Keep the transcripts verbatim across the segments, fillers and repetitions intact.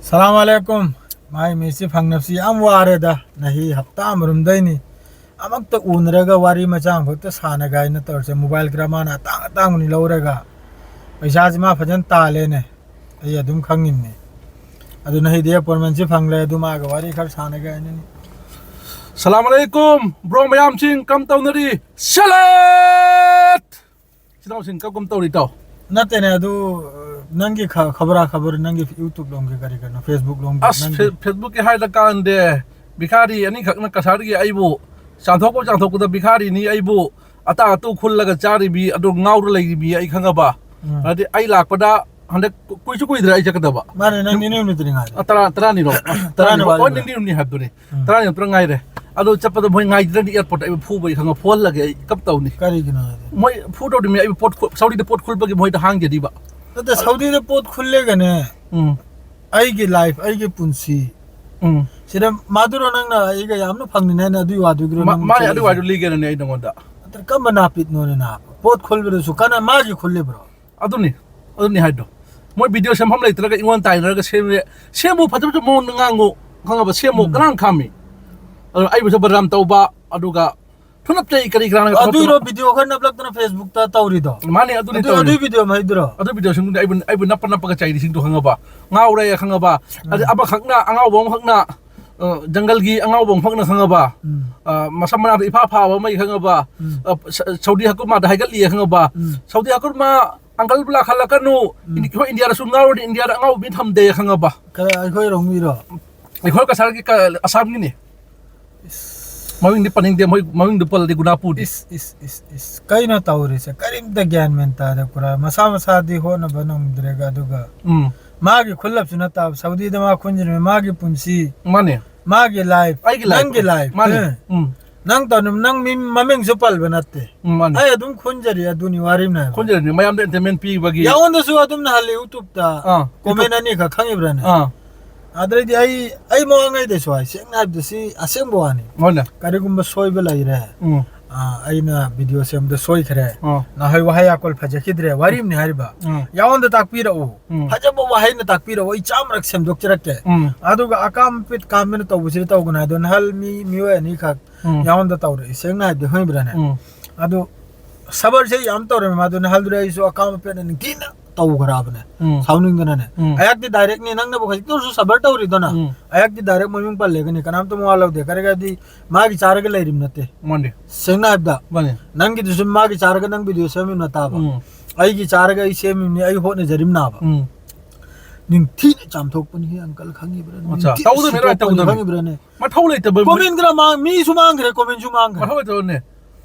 ꯁꯂꯥꯝ ꯑꯂꯩꯀꯨꯝ꯫ ꯃꯥꯏ ꯃꯤꯠꯁꯤ ꯐꯪꯅꯕꯁꯤ ꯌꯥꯝ ꯋꯥꯔꯦꯗ꯫ ꯅꯍꯤ ꯍꯞꯇꯥ ꯑꯃꯔꯣꯝꯗꯩꯅꯤ ꯑꯃꯛꯇ ꯎꯅꯔꯒ ꯋꯥꯔꯤ ꯃꯆꯥ ꯑꯃꯈꯛꯇ ꯁꯥꯟꯅꯒꯦ ꯍꯥꯏꯅ ꯇꯧꯔꯤꯁꯦ꯫ ꯃꯣꯕꯥꯏꯜ ꯒ꯭ꯔꯥꯃꯥꯅ ꯑꯇꯥꯡ ꯑꯇꯥꯡꯕꯅꯤ ꯂꯧꯔꯒ ꯄꯩꯁꯥꯁꯤ ꯃꯥ ꯐꯖꯅ ꯇꯥꯜꯂꯦꯅꯦ꯫ ꯑꯩ ꯑꯗꯨꯝ ꯈꯪꯉꯤꯝꯅꯤ꯫ ꯑꯗꯨ ꯅꯍꯤꯗꯤ ꯑꯦꯄꯣꯏꯟꯃꯦꯟꯁꯤ ꯐꯪꯂꯦ꯫ ꯑꯗꯨ ꯃꯥꯒ ꯋꯥꯔꯤ ꯈꯔ ꯁꯥꯟꯅꯒꯦ ꯍꯥꯏꯅꯅꯤ꯫ ꯁꯂꯥꯝ ꯑꯂꯩꯀꯨꯝ, ꯕ꯭ꯔꯣ ꯃꯌꯥꯝꯁꯤꯡ ꯀꯝ ꯇꯧꯅꯔꯤ? ꯁꯂꯦꯠ! ꯏꯆꯤꯟ ꯏꯅꯥꯎꯁꯤꯡ ꯀꯞ ꯀꯞ ꯇꯧꯔꯤ ꯏꯇꯥꯎ? ꯅꯠꯇꯦꯅꯦ, ꯑꯗꯨ, ꯑ, ꯅꯪꯒꯤ ꯈ-, ꯈꯕꯔꯥ ꯈꯕꯔ, ꯅꯪꯒꯤ YouTube ꯂꯣꯝꯒꯤ ꯀꯔꯤ ꯀꯔꯤꯅꯣ, Facebook ꯂꯣꯝꯒꯤ ꯑꯁ, ꯅꯪꯒꯤ ꯐꯦ-, Facebook ꯀꯤ ꯍꯥꯏꯔꯀꯥꯟꯗꯦ, ꯚꯤꯈꯥꯔꯤ ꯑꯅꯤꯈꯛꯅ ꯀꯁꯥꯔꯒꯤ ꯑꯩꯕꯨ ꯆꯥꯟꯊꯣꯛꯄ ꯆꯥꯟꯊꯣꯛꯄꯗ ꯚꯤꯈꯥꯔꯤꯅꯤ ꯑꯩꯕꯨ ꯑꯇꯥ ꯑꯇꯨ ꯈꯨꯜꯂꯒ ꯆꯥꯔꯤꯕꯤ, ꯑꯗꯨ ꯉꯥꯎꯔ ꯂꯩꯔꯤꯕꯤ ꯑꯩ ꯈꯪꯉꯕ? ꯎꯝ꯫ ꯑꯗꯤ ꯑꯩ ꯂꯥꯛꯄꯗ ꯍꯟꯗꯛ ꯀꯨꯏꯁꯨ ꯀꯨꯏꯗ꯭ꯔꯦ ꯑꯩ ꯆꯠꯀꯗꯕ꯫ ꯃꯥꯅꯦ, ꯅꯪ ꯅꯤꯅꯤ ꯍꯨꯝꯅꯤꯗꯨꯅꯤ ꯉꯥꯏꯔꯦ꯫ ꯑ, ꯇꯔꯥ, ꯇꯔꯥꯅꯤꯔꯣ? ꯇꯔꯥꯅꯤ ꯍꯣꯏ, ꯋꯥꯠꯂꯤꯕ꯭ꯔꯥ? ꯅꯤꯅꯤ ꯍꯨꯝꯅꯤ ꯍꯥꯏꯕꯗꯨꯅꯤ꯫ ꯎꯝ꯫ ꯇꯔꯥꯅꯤ ꯅꯠꯇ꯭ꯔ ꯉꯥꯏꯔꯦ꯫ ꯑꯗꯣ ꯆꯠꯄꯗ ꯃꯣꯏ ꯉꯥꯏꯗ꯭ꯔꯗꯤ airport ꯇ ꯑꯩꯕꯨ ꯐꯨꯕꯩ ꯈꯪꯉ ꯐꯨꯍꯜꯂꯒꯦ ꯑꯩ ꯀꯞ ꯇꯧꯅꯤ꯫ ꯀꯔꯤꯒꯤꯅꯣ ꯍꯥꯏꯗꯤ? ꯃꯣꯏ ꯐꯨꯗꯧꯔꯤꯃꯤ ꯑꯩꯕꯨ ꯄꯣꯠ ꯈꯨ-, ꯁꯥꯎꯗꯤꯗ ꯄꯣꯠ ꯈꯨꯜꯕꯒꯤ ꯃꯣꯏꯗ ꯍꯥꯡꯖꯔꯤꯕ꯫ ꯅꯠꯇꯦ, ꯁꯥꯎꯗꯤꯗ ꯄꯣꯠ ꯈꯨꯜꯂꯦꯒꯅꯦ꯫ ꯎꯝ꯫ ꯑꯩꯒꯤ life, ꯑꯩꯒꯤ ꯄꯨꯟꯁꯤ꯫ ꯎꯝ꯫ ꯁꯤꯗ ꯃꯥꯗꯨꯔꯣ ꯅꯪꯅ ꯑꯩꯒ ꯌꯥꯝꯅ ꯐꯪꯅꯤꯡꯉꯦ ꯍꯥꯏꯅ ꯑꯗꯨꯒꯤ ꯋꯥꯗꯨꯒꯤꯔꯣ ꯃꯥ-, ꯅꯪ ꯃꯥꯅꯦ, ꯑꯗꯨꯒꯤ ꯆꯠꯂꯤꯁꯦ? ꯋꯥꯗꯨ ꯂꯤꯒꯦꯅꯅꯦ ꯑꯩ ꯅꯉꯣꯟꯗ꯫ ꯅꯠꯇ꯭ꯔ ꯀꯔꯝꯕ ꯅꯥꯄꯤꯠꯅꯣꯅꯦ ꯅꯥꯕ? ꯄꯣꯠ ꯈꯨꯜꯕꯗꯨꯁꯨ ꯀꯅꯥ ꯃꯥꯒꯤ ꯈꯨꯜꯂꯤꯕ꯭ꯔꯣ? ꯑꯗꯨꯅꯤ, ꯑꯗꯨꯅꯤ ꯍꯥꯏꯗꯣ꯫ ꯃꯣꯏ video ꯁꯦꯝꯐꯝ ꯂꯩꯇ꯭ꯔꯒ ꯑꯩꯉꯣꯟꯗ ꯇꯥꯏꯅꯔꯒ ꯁꯦꯝꯃꯦ꯫ ꯁꯦꯝꯃꯨ, ꯐꯖ ꯐꯖꯕ ꯃꯑꯣꯡꯗ ꯉꯥꯡꯉꯨ, ꯈꯪꯉꯕ? ꯁꯦꯝꯃꯨ, ꯎꯝ꯫ ꯀꯅꯥꯅ ꯈꯥꯝꯃꯤ? ꯑꯗꯣ ꯑꯩꯕꯨꯁꯨ ꯕꯗꯅꯥꯝ ꯇꯧꯕ, ꯑꯗꯨꯒ ꯊꯨꯅꯞ ꯆꯩ ꯀꯔꯤ ꯀꯔꯥꯅ ꯑꯗꯨꯏꯔꯣ ꯊꯕꯛꯇꯨꯅ video ꯈꯔ ꯅꯞꯂꯛꯇꯅ Facebook ꯇ ꯇꯧꯔꯤꯗꯣ? ꯃꯥꯅꯦ, ꯑꯗꯨꯅꯤ ꯑꯗꯨ, ꯇꯧꯔꯤꯗꯣ꯫ ꯑꯗꯨꯏ video ꯑꯃ ꯍꯥꯏꯗꯨꯔꯣ? ꯑꯗꯨ video ꯁꯤꯡꯗꯨꯗꯤ ꯑꯩꯕꯨ, ꯑꯩꯕꯨ ꯅꯞꯄ ꯅꯞꯄꯒ ꯆꯩꯔꯤꯁꯤꯡꯗꯣ ꯈꯪꯉꯕ? ꯉꯥꯎꯔꯦ ꯈꯪꯉꯕ? ꯎꯝ꯫ ꯑꯗꯩ ꯑꯃꯈꯛꯅ, ꯑꯉꯥꯎꯕ ꯑꯃꯈꯛꯅ, ꯑ, ꯖꯪꯒꯜꯒꯤ ꯑꯉꯥꯎꯕ ꯑꯃꯈꯛꯅ ꯈꯪꯉꯕ? ꯎꯝ꯫ ꯑ, ꯃꯁꯝ ꯃꯅꯥꯗ ꯏꯐꯥ ꯐꯥꯕ ꯑꯃ ꯈꯪꯉꯕ? ꯎꯝ꯫ ꯑ, ꯁ-, ꯁꯥꯎꯗꯤ ꯍꯀꯨꯃꯥꯗ ꯍꯥꯏꯒꯠꯂꯤ ꯈꯪꯉꯕ? ꯎꯝ꯫ ꯁꯥꯎꯗꯤ ꯍꯀꯨꯃꯥ ꯑꯪꯀꯜꯕꯨ ꯂꯥꯛꯍꯜꯂꯛꯀꯅꯨ꯫ ꯎꯝ꯫ ꯏꯟꯗꯤ-, ꯑꯩꯈꯣꯏ ꯏꯟꯗꯤꯌꯥꯗꯁꯨ ꯉꯥꯎꯔꯗꯤ ꯏꯟꯗꯤꯌꯥꯗ ꯑꯉꯥꯎꯕ ꯃꯤ ꯊꯝꯗꯦ ꯈꯪꯉꯕ? ꯀ-, ꯑꯩꯈꯣꯏ ꯔꯣꯡꯃꯤꯔꯣ? ꯑꯩꯈꯣꯏ ꯀꯁꯥꯔꯒꯤ ꯀ-, ꯑꯁꯥꯝꯒꯤꯅꯤ꯫ ꯏꯁ꯫ ꯃꯃꯤꯡꯗꯤ ꯄꯟꯅꯤꯡꯗꯦ, ꯃꯣꯏ ꯃꯃꯤꯡꯗꯨ ꯄꯜꯂꯗꯤ ꯒꯨꯅꯥ ꯄꯨꯅꯤ꯫ ꯏꯁ, ꯏꯁ, ꯏꯁ, ꯏꯁ꯫ ꯀꯩꯅꯣ ꯇꯧꯔꯤꯁꯦ? ꯀꯔꯤꯝꯇ ꯒ꯭ꯌꯥꯟ ꯃꯦꯟ ꯇꯥꯗꯦ ꯀꯨꯔꯥ꯫ ꯃꯁꯥ ꯃꯁꯥꯗꯤ ꯍꯣꯠꯅꯕ ꯉꯝꯗ꯭ꯔꯦꯒ ꯑꯗꯨꯒ ꯎꯝ꯫ ꯃꯥꯒꯤ ꯈꯨꯜꯂꯞꯁꯨ ꯅꯠꯇꯕ, ꯁꯥꯎꯗꯤꯗ ꯃꯥ ꯈꯨꯟꯖꯤꯟꯕ, ꯃꯥꯒꯤ ꯄꯨꯟꯁꯤ, ꯃꯥꯅꯦ꯫ ꯃꯥꯒꯤ life, ꯑꯩꯒꯤ life꯫ ꯅꯪꯒꯤ life꯫ ꯃꯥꯅꯦ꯫ ꯑꯦ꯫ ꯎꯝ꯫ ꯅꯪ ꯇꯧꯅꯨ, ꯅꯪ ꯃꯤ ꯃꯃꯤꯡꯁꯨ ꯄꯜꯕ ꯅꯠꯇꯦ꯫ ꯎꯝ, ꯃꯥꯅꯦ꯫ ꯑꯩ ꯑꯗꯨꯝ ꯈꯨꯟꯖꯔꯤ, ꯑꯗꯨꯅꯤ ꯋꯥꯔꯤꯝꯅ ꯍꯥꯏꯕ꯫ ꯈꯨꯟꯖꯔꯤꯅꯤ, ꯃꯌꯥꯝꯗ entertainment ꯄꯤꯕꯒꯤ꯫ ꯌꯥꯉꯣꯟꯗꯁꯨ ꯑꯗꯨꯝ ꯅꯍꯜꯂꯤ YouTube ꯇ ꯑꯥ, comment YouTube꯫ ꯑꯅꯤꯈꯛ ꯈꯪꯉꯤꯕ꯭ꯔꯥꯅꯦ? ꯑꯥ꯫ ꯑꯗꯩꯗꯤ ꯑꯩ, ꯑꯩ ꯃꯉꯩꯗꯁꯨ ꯍꯥꯏ, ꯁꯦꯡꯅ ꯍꯥꯏꯕꯗ ꯁꯤ ꯑꯁꯦꯡꯕ ꯋꯥꯅꯤ꯫ ꯍꯣꯏꯅꯦ꯫ ꯀꯔꯤꯒꯨꯝꯕ ꯁꯣꯏꯕ ꯂꯩꯔꯦ꯫ ꯎꯝ꯫ ꯑꯥ, ꯑꯩꯅ ꯚꯤꯗꯤꯑꯣ ꯁꯦꯝꯕꯗ ꯁꯣꯏꯈ꯭ꯔꯦ, ꯑꯥ꯫ ꯅꯍꯣꯏ ꯋꯥꯍꯩ ꯑꯀꯣꯜ ꯐꯖꯈꯤꯗ꯭ꯔꯦ, ꯋꯥꯔꯤ ꯑꯃꯅꯤ ꯍꯥꯏꯔꯤꯕ꯫ ꯎꯝ꯫ ꯌꯥꯉꯣꯟꯗ ꯇꯥꯛꯄꯤꯔꯛꯎ꯫ ꯎꯝ꯫ ꯐꯖꯕ ꯋꯥꯍꯩꯅ ꯇꯥꯛꯄꯤꯔꯛꯎ, ꯑꯩ ꯆꯥꯝꯃꯔꯛ ꯁꯦꯝꯗꯣꯛꯆꯔꯛꯀꯦ꯫ ꯎꯝ꯫ ꯑꯗꯨꯒ ꯑꯀꯥꯝ ꯑꯄꯦꯠ ꯀꯥꯝꯗꯅ ꯇꯧꯕꯁꯤꯗ ꯇꯧꯒꯅꯨ ꯍꯥꯏꯗꯣ, ꯅꯍꯜ ꯃꯤ, ꯃꯤꯑꯣꯏ ꯑꯅꯤꯈꯛ ꯎꯝ꯫ ꯌꯥꯉꯣꯟꯗ ꯇꯧꯔꯛꯏ꯫ ꯁꯦꯡꯅ ꯍꯥꯏꯕꯗꯤ ꯈꯪꯕ꯭ꯔꯥꯅꯦ? ꯎꯝ꯫ ꯑꯗꯨ ꯁꯕꯔꯁꯦ ꯌꯥꯝ ꯇꯧꯔꯝꯃꯦ ꯃꯥꯗꯣ, ꯅꯍꯜꯗꯨꯗ ꯑꯩꯁꯨ ꯑꯀꯥꯝ ꯑꯄꯦꯠꯅ ꯅꯤꯡꯊꯤꯅ ꯇꯧꯈ꯭ꯔꯕꯅꯦ꯫ ꯎꯝ꯫ ꯁꯥꯎꯅꯤꯡꯗꯅꯅꯦ꯫ ꯎꯝ꯫ ꯑꯩꯍꯥꯛꯇꯤ ꯗꯥꯏꯔꯦꯛꯅꯤ, ꯅꯪꯅꯕꯨ ꯈꯖꯤꯛꯇ ꯑꯣꯏꯔꯁꯨ ꯁꯕꯔ ꯇꯧꯔꯤꯗꯣꯅ꯫ ꯎꯝ꯫ ꯑꯩꯍꯥꯛꯇꯤ ꯗꯥꯏꯔꯦꯛ ꯃꯃꯤꯡ ꯄꯜꯂꯦꯒꯅꯤ, ꯀꯅꯥꯝꯇ ꯃꯋꯥ ꯂꯧꯗꯦ꯫ ꯀꯔꯤꯒꯤꯗꯤ ꯃꯥꯒꯤ ꯆꯥꯔꯒ ꯂꯩꯔꯤꯕ ꯅꯠꯇꯦ꯫ ꯃꯥꯅꯦ꯫ ꯁꯦꯡꯅ ꯍꯥꯏꯕꯗ, ꯃꯥꯅꯦ꯫ ꯅꯪꯒꯤꯗꯨꯁꯨ ꯃꯥꯒꯤ ꯆꯥꯔꯒ ꯅꯪ ꯚꯤꯗꯤꯑꯣ ꯁꯦꯝꯃꯤꯕ ꯅꯠꯇꯕ꯫ ꯎꯝ꯫ ꯑꯩꯒꯤ ꯆꯥꯔꯒ ꯑꯩ ꯁꯦꯝꯃꯤꯕꯅꯤ, ꯑꯩ ꯍꯣꯠꯅꯖꯔꯤꯕꯅꯥꯕ꯫ ꯎꯝ꯫ ꯅꯤꯡꯊꯤꯅ ꯆꯥꯝꯊꯣꯛꯄꯅꯤ, ꯑꯪꯀꯜ ꯈꯪꯉꯤꯕ꯭ꯔꯥ? ꯑꯠꯆꯥ, ꯅꯤꯡꯊꯤꯅ ꯇꯧꯗꯕꯅꯤ, ꯁꯤꯊꯣꯛꯄꯅꯤ, ꯇꯧꯗꯕꯅꯤ꯫ ꯈꯪꯉꯤꯕ꯭ꯔꯥꯅꯦ? ꯃꯊꯧ ꯂꯩꯇꯕ ꯃꯤ- ꯀꯣꯃꯦꯟ ꯈꯔ ꯃꯥꯡ-, ꯃꯤꯁꯨ ꯃꯥꯡꯈ꯭ꯔꯦ, ꯀꯣꯃꯦꯟꯁꯨ ꯃꯥꯡꯈ꯭ꯔꯦ꯫ ꯃꯊꯧ ꯂꯩꯇꯕꯅꯦ꯫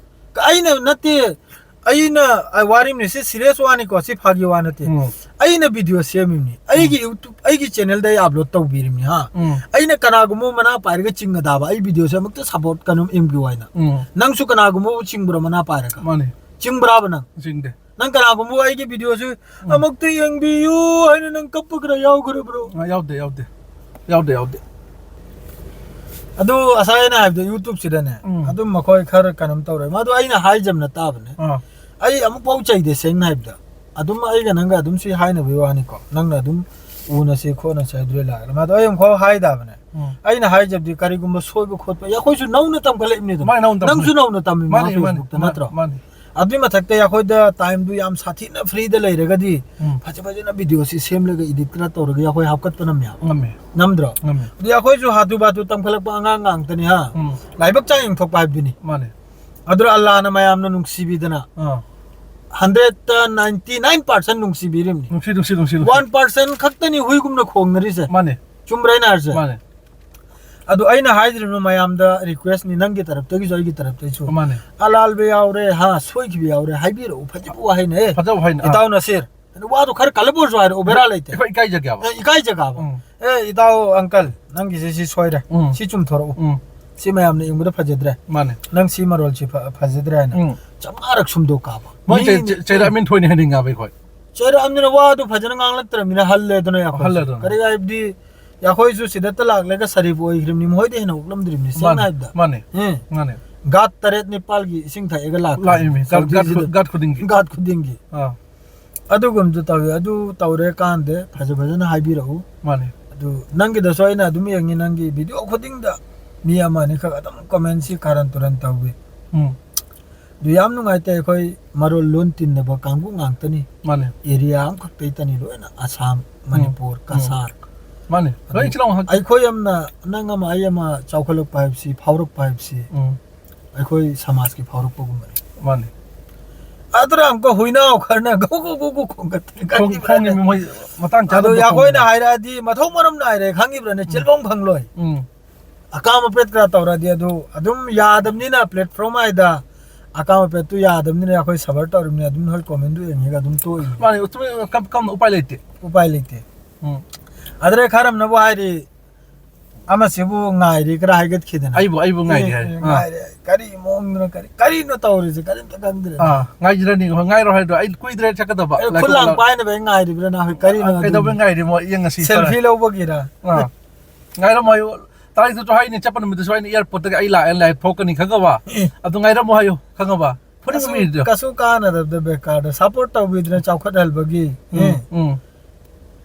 ꯑꯩꯅ ꯅꯠꯇꯦ, ꯑꯩꯅ, ꯑ, ꯋꯥꯔꯤꯅꯤ, ꯁꯤ ꯁꯤꯔꯤꯌꯁ ꯋꯥꯅꯤꯀꯣ, ꯁꯤ ꯐꯥꯒꯤ ꯋꯥ ꯅꯠꯇꯦ꯫ ꯎꯝ꯫ ꯑꯩꯅ ꯚꯤꯗꯤꯑꯣ ꯁꯦꯝꯃꯤꯕꯅꯤ, ꯑꯩꯒꯤ ꯎꯝ꯫ YouTube, ꯑꯩꯒꯤ ꯆꯦꯅꯦꯜꯗ ꯑꯩ ꯑꯞꯂꯣꯗ ꯇꯧꯕꯤꯔꯤꯕꯅꯤ, ꯍꯥ? ꯎꯝ꯫ ꯑꯩꯅ ꯀꯅꯥꯒꯨꯝꯕ ꯃꯅꯥ ꯄꯥꯏꯔꯒ ꯆꯤꯡꯒꯗꯥꯕ, ꯑꯩ ꯚꯤꯗꯤꯑꯣꯁꯦ ꯑꯃꯨꯛꯇ ꯁꯞꯄꯣꯔꯠ ꯀꯩꯅꯣꯝ ꯏꯝꯕꯤꯌꯨ ꯍꯥꯏꯅ꯫ ꯎꯝ꯫ ꯅꯪꯁꯨ ꯀꯅꯥꯒꯨꯝꯕꯕꯨ ꯆꯤꯡꯕ꯭ꯔꯣ ꯃꯅꯥ ꯄꯥꯏꯔꯒ? ꯃꯥꯅꯦ꯫ ꯆꯤꯡꯕ꯭ꯔꯥꯕ ꯅꯪ? ꯆꯤꯡꯗꯦ꯫ ꯅꯪ ꯀꯅꯥꯒꯨꯝꯕ ꯑꯩꯒꯤ ꯚꯤꯗꯤꯑꯣꯁꯨ ꯎꯝ꯫ ꯑꯃꯨꯛꯇ ꯌꯦꯡꯕꯤꯌꯨ ꯍꯥꯏꯅ ꯅꯪ ꯀꯞꯄ ꯈꯔ ꯌꯥꯎꯈ꯭ꯔꯕ꯭ꯔꯣ? ꯑ, ꯌꯥꯎꯗꯦ, ꯌꯥꯎꯗꯦ꯫ ꯌꯥꯎꯗꯦ, ꯌꯥꯎꯗꯦ꯫ ꯑꯗꯨ ꯉꯁꯥꯏ ꯑꯩꯅ ꯍꯥꯏꯕꯗꯣ YouTube-ꯁꯤꯗꯅꯦ, ꯎꯝ꯫ ꯑꯗꯨꯝ ꯃꯈꯣꯏ ꯈꯔ ꯀꯩꯅꯣꯝ ꯇꯧꯔꯦ꯫ ꯃꯗꯨ ꯑꯩꯅ ꯍꯥꯏꯖꯕꯅ ꯇꯥꯕꯅꯦ꯫ ꯑꯥ꯫ ꯑꯩ ꯑꯃꯨꯛ ꯐꯥꯎ ꯆꯩꯗꯦ, ꯁꯦꯡꯅ ꯍꯥꯏꯕꯗ꯫ ꯑꯗꯨꯝ ꯑꯩꯒ ꯅꯪꯒ ꯑꯗꯨꯝ ꯁꯤ ꯍꯥꯏꯅꯕꯒꯤ ꯋꯥꯅꯤꯀꯣ꯫ ꯅꯪꯅ ꯑꯗꯨꯝ ꯎꯅꯁꯤ ꯈꯣꯠꯅꯁꯤ ꯍꯥꯏꯗꯨꯗꯤ ꯂꯥꯛꯑꯦ꯫ ꯃꯗꯨ ꯑꯩ ꯑꯃꯨꯛ ꯐꯥꯎ ꯍꯥꯏꯗꯕꯅꯦ꯫ ꯎꯝ꯫ ꯑꯩꯅ ꯍꯥꯏꯖꯕꯗꯤ ꯀꯔꯤꯒꯨꯝꯕ ꯁꯣꯏꯕ ꯈꯣꯠꯄ, ꯑꯩꯈꯣꯏꯁꯨ ꯅꯧꯅ ꯇꯝꯈꯠꯂꯛꯏꯕꯅꯤꯗꯅ꯫ ꯃꯥꯅꯦ, ꯅꯧꯅ ꯇꯝꯈꯠꯂꯛꯏ꯫ ꯅꯪꯁꯨ ꯅꯧꯅ ꯇꯝꯃꯤꯕ ꯃꯥꯅꯦ, ꯃꯥꯅꯦ, Facebook-ꯇ ꯃꯥꯅꯦ, ꯅꯠꯇ꯭ꯔꯣ? ꯃꯥꯅꯦ꯫ ꯑꯗꯨꯏ ꯃꯊꯛꯇ ꯑꯩꯈꯣꯏꯗ time-ꯗꯨ ꯌꯥꯝ ꯁꯥꯊꯤꯅ free-ꯗ ꯂꯩꯔꯒꯗꯤ ꯎꯝ꯫ ꯐꯖ ꯐꯖꯅ video-ꯁꯤ ꯁꯦꯝꯂꯒ edit ꯈꯔ ꯇꯧꯔꯒ ꯑꯩꯈꯣꯏ ꯍꯥꯞꯀꯠꯄ ꯉꯝꯃꯦ ꯍꯥꯏꯕ꯫ ꯉꯝꯃꯦ꯫ ꯉꯝꯗ꯭ꯔꯣ? ꯉꯝꯃꯦ꯫ ꯑꯗꯨꯗꯤ ꯑꯩꯈꯣꯏꯁꯨ ꯍꯥꯊꯨ ꯍꯥꯊꯨ ꯇꯝꯈꯠꯂꯛꯄ ꯑꯉꯥꯡ ꯉꯥꯛꯇꯅꯤ, ꯍꯥ? ꯎꯝ꯫ ꯂꯥꯏꯕꯛ ꯆꯥꯡ ꯌꯦꯡꯊꯣꯛꯄ ꯍꯥꯏꯕꯗꯨꯅꯤ꯫ ꯃꯥꯅꯦ꯫ ꯑꯗꯨꯅ ꯑꯜꯂꯥꯅ ꯃꯌꯥꯝꯅ ꯅꯨꯡꯁꯤꯕꯤꯗꯅ ꯑꯥ꯫ hundred-ꯇ ninety nine percent ꯅꯨꯡꯁꯤꯕꯤꯔꯤꯕꯅꯤ꯫ ꯅꯨꯡꯁꯤ, ꯅꯨꯡꯁꯤ, ꯅꯨꯡꯁꯤ, ꯅꯨꯡꯁꯤ꯫ One percent ꯈꯛꯇꯅꯤ ꯍꯨꯏꯒꯨꯝꯅ ꯈꯣꯡꯅꯔꯤꯁꯦ꯫ ꯃꯥꯅꯦ꯫ ꯆꯨꯝꯕ꯭ꯔꯥ ꯑꯩꯅ ꯍꯥꯏꯔꯤꯁꯦ? ꯃꯥꯅꯦ꯫ ꯑꯗꯨ ꯑꯩꯅ ꯍꯥꯏꯗ꯭ꯔꯤꯕꯅ ꯃꯌꯥꯝꯗ request-ꯅꯤ, ꯅꯪꯒꯤ ꯇꯔꯞꯇꯒꯤꯁꯨ ꯑꯩꯒꯤ ꯇꯔꯞꯇꯒꯤꯁꯨ꯫ ꯃꯥꯅꯦ꯫ ꯑꯂꯥꯜꯕ ꯌꯥꯎꯔꯦ, ꯍꯥ, ꯁꯣꯏꯈꯤꯕ ꯌꯥꯎꯔꯦ, ꯍꯥꯏꯕꯤꯔꯛꯎ, ꯐꯖꯕ ꯋꯥꯍꯩꯅꯦ꯫ ꯐꯖꯕ ꯋꯥꯍꯩꯅꯦ, ꯑꯥ꯫ ꯏꯇꯥꯎ ꯅꯁꯤꯔ, ꯑꯗꯨ ꯋꯥꯗꯣ ꯈꯔ ꯀꯜꯂꯕ ꯑꯣꯏꯔꯁꯨ ꯍꯥꯏꯔꯛꯑꯣ, ꯕꯦꯔꯥ ꯂꯩꯇꯦ꯫ ꯑꯩꯈꯣꯏ ꯏꯀꯥꯏꯖꯒꯦꯕ꯫ ꯑꯦ, ꯏꯀꯥꯏꯖꯒꯦꯕ꯫ ꯎꯝ꯫ ꯑꯦ, ꯏꯇꯥꯎ, uncle, ꯅꯪꯒꯤꯁꯦ ꯁꯤ ꯁꯣꯏꯔꯦ꯫ ꯎꯝ꯫ ꯁꯤ ꯆꯨꯝꯊꯣꯔꯛꯎ꯫ ꯎꯝ꯫ ꯁꯤ ꯃꯌꯥꯝꯅ ꯌꯦꯡꯕꯗ ꯐꯖꯗ꯭ꯔꯦ꯫ ꯃꯥꯅꯦ꯫ ꯅꯪ ꯁꯤ ꯃꯔꯣꯜꯁꯤ ꯐ-, ꯐꯖꯗ꯭ꯔꯦ ꯍꯥꯏꯅ꯫ ꯎꯝ꯫ ꯆꯥꯝꯃꯉꯥꯔꯛ ꯁꯨꯝꯗꯣꯛꯀꯥꯕ꯫ ꯃꯣꯏ ꯃꯤ ꯆꯩ-, ꯃꯤ-, ꯆꯩ-, ꯆꯩꯔꯛꯑꯃꯤꯅ ꯊꯣꯏꯅ ꯍꯥꯏꯅꯤꯡꯉꯦꯕ ꯑꯩꯈꯣꯏ꯫ ꯆꯩꯔꯛꯑꯃꯤꯅ ꯋꯥꯗꯨ ꯐꯖꯅ ꯉꯥꯡꯂꯛꯇ꯭ꯔꯕꯅꯤꯅ ꯍꯜꯂꯦꯗꯅ ꯑꯩꯈꯣꯏꯁꯨ꯫ ꯍꯜꯂꯦꯗꯅ꯫ ꯀꯔꯤ ꯍꯥꯏꯕꯗꯤ ꯑꯩꯈꯣꯏꯁꯨ ꯁꯤꯗ ꯂꯥꯛꯂꯒ ꯁꯔꯤꯐ ꯑꯣꯏꯈ꯭ꯔꯤꯕꯅꯤ, ꯃꯈꯣꯏꯗ ꯍꯦꯟꯅ ꯑꯣꯛꯂꯝꯗ꯭ꯔꯤꯕꯅꯤ, ꯁꯦꯡꯅ ꯃꯥꯅꯦ, ꯍꯥꯏꯕꯗ꯫ ꯃꯥꯅꯦ, ꯎꯝ꯫ ꯃꯥꯅꯦ꯫ ꯒꯥꯠ ꯇꯔꯦꯠ ꯅꯤꯄꯥꯜꯒꯤ ꯏꯁꯤꯡ ꯊꯛꯑꯒ ꯂꯥꯛꯄ ꯂꯥꯛꯏꯃꯤ ꯒꯥꯠ ꯒꯥꯠ ꯁꯥꯎꯗꯤꯁꯤꯗ꯫ ꯈꯨ- ꯒꯥꯠ ꯈꯨꯗꯤꯡꯒꯤ ꯒꯥꯠ ꯈꯨꯗꯤꯡꯒꯤ꯫ ꯑꯥ ꯑꯗꯨꯒꯨꯝꯕꯗꯨ ꯇꯧꯋꯤ꯫ ꯑꯗꯨ ꯇꯧꯔꯦ ꯀꯥꯟꯗꯦ, ꯐꯖ ꯐꯖꯅ ꯍꯥꯏꯕꯤꯔꯛꯎ꯫ ꯃꯥꯅꯦ ꯑꯗꯨ ꯅꯪꯒꯤꯗꯁꯨ ꯑꯩꯅ ꯑꯗꯨꯝ ꯌꯦꯡꯉꯤ, ꯅꯪꯒꯤ ꯚꯤꯗꯤꯑꯣ ꯈꯨꯗꯤꯡꯗ ꯃꯤ ꯑꯃ ꯑꯅꯤꯈꯛ ꯑꯗꯨꯝ ꯀꯣꯃꯦꯟꯁꯤ ꯀꯥꯔꯟ ꯇꯨꯔꯟ ꯇꯧꯋꯤ꯫ ꯎꯝ ꯑꯗꯨ ꯌꯥꯝ ꯅꯨꯡꯉꯥꯏꯇꯦ꯫ ꯑꯩꯈꯣꯏ ꯃꯔꯣꯜ ꯂꯣꯟ ꯇꯤꯟꯗꯕ ꯀꯥꯡꯕꯨ ꯉꯥꯛꯇꯅꯤ꯫ ꯃꯥꯅꯦ ꯑꯦꯔꯤꯌꯥ ꯑꯃꯈꯛꯇꯩꯇꯅꯤ ꯂꯣꯏꯅ, ꯑꯁꯥꯝ, ꯃꯅꯤꯄꯨꯔ, ꯀꯁꯥꯔ꯫ ꯃꯥꯅꯦ ꯂꯣꯏ ꯏꯆꯤꯜ ꯏꯅꯥꯎ ꯉꯥꯛꯇ ꯑꯩꯈꯣꯏ ꯑꯃꯅ, ꯅꯪ ꯑꯃ ꯑꯩ ꯑꯃ ꯆꯥꯎꯈꯠꯂꯛꯄ ꯍꯥꯏꯕꯁꯤ, ꯐꯥꯎꯔꯛꯄ ꯍꯥꯏꯕꯁꯤ ꯎꯝ ꯑꯩꯈꯣꯏ ꯁꯃꯥꯖꯀꯤ ꯐꯥꯎꯔꯛꯄꯒꯨꯝꯕꯅꯤ꯫ ꯃꯥꯅꯦ ꯑꯗꯨꯅ ꯑꯃꯨꯛꯀ ꯍꯨꯏꯅꯥꯎ ꯈꯔꯅ ꯒꯧ ꯒꯧ ꯒꯧ ꯒꯧ ꯈꯣꯡꯒꯠꯇꯅ ꯈꯣꯡ- ꯈꯣꯡꯉꯤꯃꯤ ꯃꯣꯏ ꯃꯇꯥꯡ ꯑꯗꯣ ꯆꯥꯗꯕ ꯑꯩꯈꯣꯏꯅ ꯈꯣꯡꯉꯤꯃꯤ꯫ ꯍꯥꯏꯔꯛꯑꯗꯤ ꯃꯊꯧ ꯃꯔꯝꯅ ꯍꯥꯏꯔꯦ, ꯈꯪꯉꯤꯕ꯭ꯔꯅꯦ? ꯆꯦꯟꯐꯝ ꯈꯪꯂꯣꯏ꯫ ꯎꯝ ꯑꯀꯥꯝ ꯑꯄꯦꯠ ꯀꯌꯥ ꯇꯧꯔꯗꯤ ꯑꯗꯨ ꯑꯗꯨꯝ ꯌꯥꯗꯕꯅꯤꯅ, ꯄ꯭ꯂꯦꯠꯐꯣꯔꯝ ꯍꯥꯏꯗ ꯑꯀꯥꯝ ꯑꯄꯦꯠꯇꯨ ꯌꯥꯗꯕꯅꯤꯅ ꯑꯩꯈꯣꯏ ꯁꯕꯔ ꯇꯧꯔꯤꯕꯅꯤ꯫ ꯑꯗꯨꯝ ꯅꯣꯏ ꯀꯣꯃꯦꯟꯗꯨ ꯌꯦꯡꯉꯒ ꯑꯗꯨꯝ ꯇꯣꯛꯏ꯫ ꯃꯥꯅꯦ ꯆꯨꯝꯃꯦ ꯀꯝ ꯀꯝ ꯎꯄꯥꯏ ꯂꯩꯇꯦ ꯎꯄꯥꯏ ꯂꯩꯇꯦ꯫ ꯎꯝ ꯑꯗꯨꯗ ꯈꯔ ꯑꯃꯅꯕꯨ ꯍꯥꯏꯔꯤ, ꯑꯃꯁꯤꯕꯨ ꯉꯥꯏꯔꯤ ꯈꯔ ꯍꯥꯏꯒꯠꯈꯤꯗꯅ꯫ ꯑꯩꯕꯨ ꯑꯩꯕꯨ ꯉꯥꯏꯔꯤ ꯑꯦ, ꯍꯥꯏ ꯑꯦ, ꯑꯥ. ꯉꯥꯏꯔꯦ꯫ ꯀꯔꯤ ꯃꯑꯣꯡꯗꯅꯣ, ꯀꯔꯤ ꯀꯔꯤꯅꯣ ꯇꯧꯔꯤꯁꯦ, ꯀꯔꯤꯝꯇ ꯈꯪꯗ꯭ꯔꯦ꯫ ꯑꯥ ꯉꯥꯏꯖꯔꯅꯤ ꯍꯣꯏ ꯉꯥꯏꯔꯣ ꯍꯥꯏꯗꯣ ꯑꯩ ꯀꯨꯏꯗ꯭ꯔꯦ ꯆꯠꯀꯗꯕ ꯑꯦ, ꯂꯥꯏ ꯈꯨꯠ ꯀꯣꯛ ꯂꯥꯡ ꯂꯥꯛ- ꯄꯥꯏꯅꯕ ꯍꯦꯛ ꯉꯥꯏꯔꯤꯕ꯭ꯔꯥ ꯅꯍꯣꯏ? ꯀꯔꯤꯅꯣ ꯑꯥ, ꯀꯩꯗꯧꯕꯩ ꯉꯥꯏꯔꯤꯃꯣ ꯌꯦꯡꯉꯁꯤ ꯁꯦꯜꯐꯤ ꯂꯧꯕꯒꯤꯔ? ꯑꯥ. ꯉꯥꯏꯔꯝꯃꯣ ꯍꯥꯏꯌꯨ꯫ ꯇꯥꯔꯤꯛꯇꯁꯨ ꯍꯥꯏꯅꯤ ꯆꯠꯄ ꯅꯨꯃꯤꯠꯇꯁꯨ ꯑꯩꯅ ꯑꯦꯌꯥꯔꯄꯣꯔꯠꯇꯒꯤ ꯑꯩ ꯂꯥꯛꯑꯦ ꯂꯥꯏ ꯊꯣꯛꯀꯅꯤ ꯈꯪꯉꯕ? ꯑꯗꯨ ꯉꯥꯏꯔꯝꯃꯣ ꯍꯥꯏꯌꯨ ꯈꯪꯉꯕ? ꯐꯨꯅꯤꯡꯕ ꯀꯩꯁꯨ- ꯃꯤꯗꯣ ꯀꯩꯁꯨ ꯀꯥꯟꯅꯗꯕꯗ ꯕꯦꯀꯥꯔꯗ ꯁꯞꯄꯣꯔꯠ ꯇꯧꯕꯤꯗꯅ ꯆꯥꯎꯈꯠꯍꯜꯕꯒꯤ꯫ ꯑꯦ. ꯎꯝ ꯎꯝ